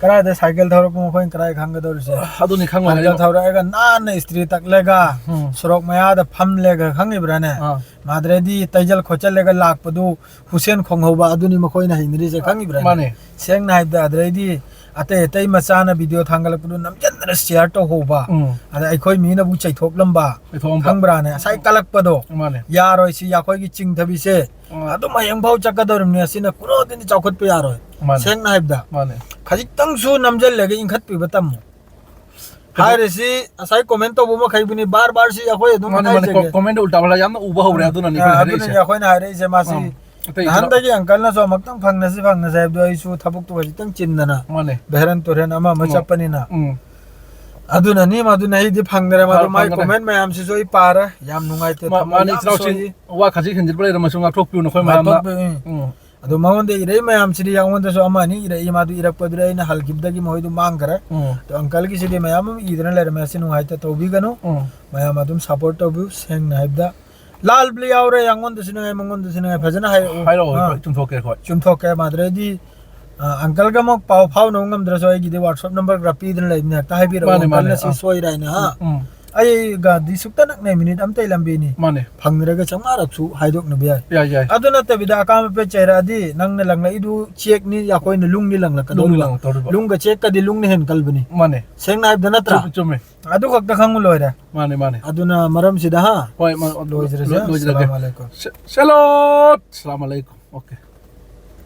ꯀꯗꯥꯏꯗ ꯁꯥꯏꯀꯜ ꯊꯧꯔꯛꯄ ꯃꯈꯣꯏꯅ ꯀꯗꯥꯏ ꯈꯪꯒꯗꯧꯔꯤꯁꯦ? ꯑꯗꯨꯅꯤ ꯈꯪꯉꯣꯏ ꯁꯥꯏꯀꯜ ꯍꯥꯏꯔꯤꯕ꯫ ꯊꯧꯔꯛꯑꯒ ꯅꯥꯟꯅ ꯏꯁꯇ꯭ꯔꯤ ꯇꯛꯂꯒ ꯎꯝ꯫ ꯁꯣꯔꯣꯛ ꯃꯌꯥꯗ ꯐꯝꯂꯒ ꯈꯪꯉꯤꯕ꯭ꯔꯥꯅꯦ? ꯑꯥ꯫ ꯃꯥꯗ꯭ꯔꯦꯗꯤ ꯇꯩꯖꯜ ꯈꯣꯠꯆꯜꯂꯒ ꯂꯥꯛꯄꯗꯨ ꯍꯨꯁꯦꯟ ꯈꯣꯡꯍꯧꯕ ꯑꯗꯨꯅꯤ ꯃꯈꯣꯏꯅ ꯍꯩꯅꯔꯤꯁꯦ, ꯈꯪꯉꯤꯕ꯭ꯔꯥꯅꯦ? ꯃꯥꯅꯦ꯫ ꯁꯦꯡꯅ ꯍꯥꯏꯕꯗ ꯑꯗꯨꯗꯩꯗꯤ ꯑꯇꯩ ꯑꯇꯩ ꯃꯆꯥꯅ video ꯊꯥꯡꯒꯠꯂꯛꯄꯗꯨ ꯅꯝꯖꯟꯗꯅ share ꯇꯧꯍꯧꯕ꯫ ꯎꯝ꯫ ꯑꯗ ꯑꯩꯈꯣꯏ ꯃꯤꯅꯕꯨ ꯆꯩꯊꯣꯛꯂꯝꯕ꯫ ꯆꯩꯊꯣꯛꯑꯝꯕ꯫ ꯈꯪꯕ꯭ꯔꯥꯅꯦ? ꯉꯁꯥꯏ ꯀꯜꯂꯛꯄꯗꯣ꯫ ꯃꯥꯅꯦ꯫ ꯌꯥꯔꯣꯏ ꯁꯤ, ꯑꯩꯈꯣꯏꯒꯤ ꯆꯤꯡꯊꯕꯤꯁꯦ꯫ ꯎꯝ꯫ ꯑꯗꯨꯝ ꯍꯌꯦꯡꯐꯥꯎ ꯆꯠꯀꯗꯧꯔꯤꯕꯅꯤ꯫ ꯑꯁꯤꯅ ꯀꯨꯅꯣꯗꯤꯅ ꯆꯥꯎꯈꯠꯄ ꯌꯥꯔꯣꯏ꯫ ꯃꯥꯅꯦ꯫ ꯁꯦꯡꯅ ꯍꯥꯏꯕꯗ꯫ ꯃꯥꯅꯦ꯫ ꯈꯖꯤꯛꯇꯪꯁꯨ ꯅꯝꯖꯜꯂꯒ ꯏꯟꯈꯠꯄꯤꯕ ꯇꯝꯃꯨ꯫ ꯀꯩꯅꯣ ꯍꯥꯏꯔꯤꯁꯤ ꯉꯁꯥꯏ comment ꯇꯧꯕ ꯃꯈꯩꯕꯨꯅꯤ ꯕꯥꯔ ꯕꯥꯔꯁꯤ ꯑꯩꯈꯣꯏ ꯑꯗꯨꯝ ꯃꯥꯅꯦ, ꯃꯥꯅꯦ꯫ ꯍꯥꯏꯖꯒꯦ꯫ ꯀꯣ-, comment ꯎꯜꯇꯥ ꯄꯥꯜꯇꯥ ꯌꯥꯝꯅ ꯎꯕ ꯍꯧꯔꯦ, ꯎꯝ꯫ ꯑꯗꯨꯅꯅꯤ ꯑꯥ, ꯑꯩꯈꯣꯏꯅ ꯑꯗꯨꯅꯅꯤ ꯍꯥꯏꯔꯛꯏꯁꯦ꯫ ꯑꯩꯈꯣꯏꯅ ꯍꯥꯏꯔꯛꯏꯁꯦ ꯃꯥꯁꯤ꯫ ꯎꯝ꯫ ꯑꯇꯩ ꯅꯍꯥꯟꯗꯒꯤ ꯑꯪꯀꯜꯅꯁꯨ ꯑꯃꯨꯛꯇꯪ ꯐꯪꯅꯁꯤ, ꯐꯪꯅꯁꯤ ꯍꯥꯏꯕꯗꯣ ꯑꯩꯁꯨ ꯊꯕꯛꯇꯨ ꯈꯖꯤꯛꯇꯪ ꯆꯤꯟꯗꯅ ꯃꯥꯅꯦ꯫ ꯕꯦꯍꯔꯟ ꯇꯨꯔꯦꯟ ꯑꯃ ꯑꯃ ꯎꯝ꯫ ꯆꯠꯄꯅꯤꯅ꯫ ꯎꯝ꯫ ꯑꯗꯨꯅꯅꯤ, ꯃꯗꯨꯅ ꯑꯩꯗꯤ ꯐꯪꯗ꯭ꯔꯦ꯫ ꯃꯗꯨ ꯐ-, ꯃꯥꯏ ꯐꯪꯗ꯭ꯔꯦ꯫ Comment ꯃꯌꯥꯝꯁꯤꯁꯨ ꯑꯩ ꯄꯥꯔꯦ꯫ ꯌꯥꯝ ꯅꯨꯡꯉꯥꯏꯇꯦ, ꯃꯥ-, ꯊꯃꯣꯏ ꯃꯥꯅꯤ, ꯌꯥꯝ ꯏꯆꯤꯜ ꯏꯅꯥꯎꯁꯤꯡ ꯁꯣꯛꯏ꯫ ꯋꯥ ꯈꯖꯤꯛ ꯍꯦꯟꯖꯤꯟꯕ ꯂꯩꯔꯝꯃꯁꯨ ꯉꯥꯛꯊꯣꯛꯄꯤꯌꯨ ꯅꯈꯣꯏ ꯃꯌꯥꯝꯅ꯫ ꯉꯥꯛꯊꯣꯛꯄꯤꯌꯨ, ꯎꯝ꯫ ꯎꯝ꯫ ꯑꯗꯣ ꯃꯉꯣꯟꯗ ꯏꯔꯩ ꯃꯌꯥꯝꯁꯤꯗꯤ ꯑꯩꯉꯣꯟꯗꯁꯨ ꯑꯃ ꯑꯅꯤ ꯏꯔꯛꯏ, ꯃꯥꯗꯨ ꯏꯔꯛꯄꯗꯨꯗ ꯑꯩꯅ ꯍꯜꯈꯤꯕꯗꯒꯤ ꯃꯈꯣꯏꯗꯨ ꯃꯥꯡꯈꯔꯦ꯫ ꯎꯝ꯫ ꯑꯗꯣ ꯑꯪꯀꯜꯒꯤꯁꯤꯗꯤ ꯃꯌꯥꯝ ꯑꯃ ꯏꯗꯅ ꯂꯩꯔꯝꯃꯦ, ꯑꯁꯤ ꯅꯨꯡꯉꯥꯏꯇ ꯇꯧꯕꯤꯒꯅꯨ꯫ ꯎꯝ꯫ ꯃꯌꯥꯝ ꯑꯗꯨꯝ support ꯇꯧꯕꯤꯌꯨ, ꯁꯦꯡꯅ ꯍꯥꯏꯕꯗ꯫ ꯂꯥꯜꯕ ꯌꯥꯎꯔꯦ, ꯑꯩꯉꯣꯟꯗꯁꯨ ꯅꯨꯡꯉꯥꯏ, ꯃꯉꯣꯟꯗꯁꯨ ꯅꯨꯡꯉꯥꯏ, ꯐꯖꯅ ꯍꯥꯏꯔꯛꯎ꯫ ꯍꯥꯏꯔꯛꯑꯣ, ꯑꯥ꯫ ꯍꯣꯏ, ꯆꯨꯝꯊꯣꯛꯀꯦ, ꯍꯣꯏ꯫ ꯆꯨꯝꯊꯣꯛꯀꯦ, ꯃꯥꯗ꯭ꯔꯗꯤ, ꯑ, ꯑꯪꯀꯜꯒ ꯑꯃꯨꯛ ꯄꯥꯎ ꯐꯥꯎꯅꯕ ꯉꯝꯗ꯭ꯔꯁꯨ ꯑꯩꯒꯤꯗꯤ WhatsApp number ꯈꯔ ꯄꯤꯗꯅ ꯂꯩꯕꯅꯦ, ꯍꯦꯛꯇ ꯍꯥꯏꯕꯤꯔꯛꯑꯣ, ꯃꯥꯅꯦ, ꯃꯥꯅꯦ, ꯑꯪꯀꯜꯅ ꯁꯤ ꯑꯥ꯫ ꯁꯣꯏꯔꯦ ꯍꯥꯏꯅ, ꯍꯥ? ꯎꯝ, ꯎꯝ꯫ ꯑꯩꯒꯗꯤ ꯁꯨꯛꯇ ꯅꯛꯅꯩ, ꯃꯤꯅꯤꯠ ꯑꯝꯇꯩ ꯂꯝꯕꯤꯅꯤ꯫ ꯃꯥꯅꯦ꯫ ꯐꯪꯗ꯭ꯔꯒ ꯆꯥꯝꯃꯉꯥꯔꯛꯁꯨ ꯍꯥꯏꯗꯣꯛꯅꯕ ꯌꯥꯏ꯫ ꯌꯥꯏ, ꯌꯥꯏ꯫ ꯑꯗꯨ ꯅꯠꯇꯕꯤꯗ ꯑꯀꯥꯝꯕ ꯄꯦꯠ ꯆꯩꯔꯛꯑꯗꯤ ꯅꯪꯅ ꯂꯪꯂꯛꯏꯗꯨ ꯆꯦꯛꯅꯤ, ꯑꯩꯈꯣꯏꯅ ꯂꯨꯡꯅꯤ ꯂꯪꯂꯛꯀꯗꯧꯔꯤꯕ꯫ ꯂꯨꯡꯅꯤ ꯂꯪꯂꯛꯇꯧꯔꯤꯕ꯫ ꯂꯨꯡꯒ ꯆꯦꯛꯀꯗꯤ ꯂꯨꯡꯅ ꯍꯦꯟ ꯀꯜꯕꯅꯤ꯫ ꯃꯥꯅꯦ꯫ ꯁꯦꯡꯅ ꯍꯥꯏꯕꯗ ꯅꯠꯇ꯭ꯔꯥ? ꯆꯨꯝ-, ꯆꯨꯝꯃꯦ꯫ ꯑꯗꯨ ꯈꯛꯇ ꯈꯪꯉꯨ ꯂꯣꯏꯔꯦ꯫ ꯃꯥꯅꯦ, ꯃꯥꯅꯦ꯫ ꯑꯗꯨꯅ ꯃꯔꯝꯁꯤꯗ, ꯍꯥ? ꯍꯣꯏ, ꯃ-, ꯂꯣꯏꯖꯔꯁꯦ꯫ ꯂꯣꯏ-, ꯂꯣꯏꯖꯔꯒꯦ꯫ ꯑꯁꯂꯥꯃꯨ ꯑꯂꯥꯏꯀꯨꯝ꯫ ꯁ-, ꯁꯂꯣꯠ! ꯑꯁꯂꯥꯃꯨ ꯑꯂꯥꯏꯀꯨꯝ꯫ OK꯫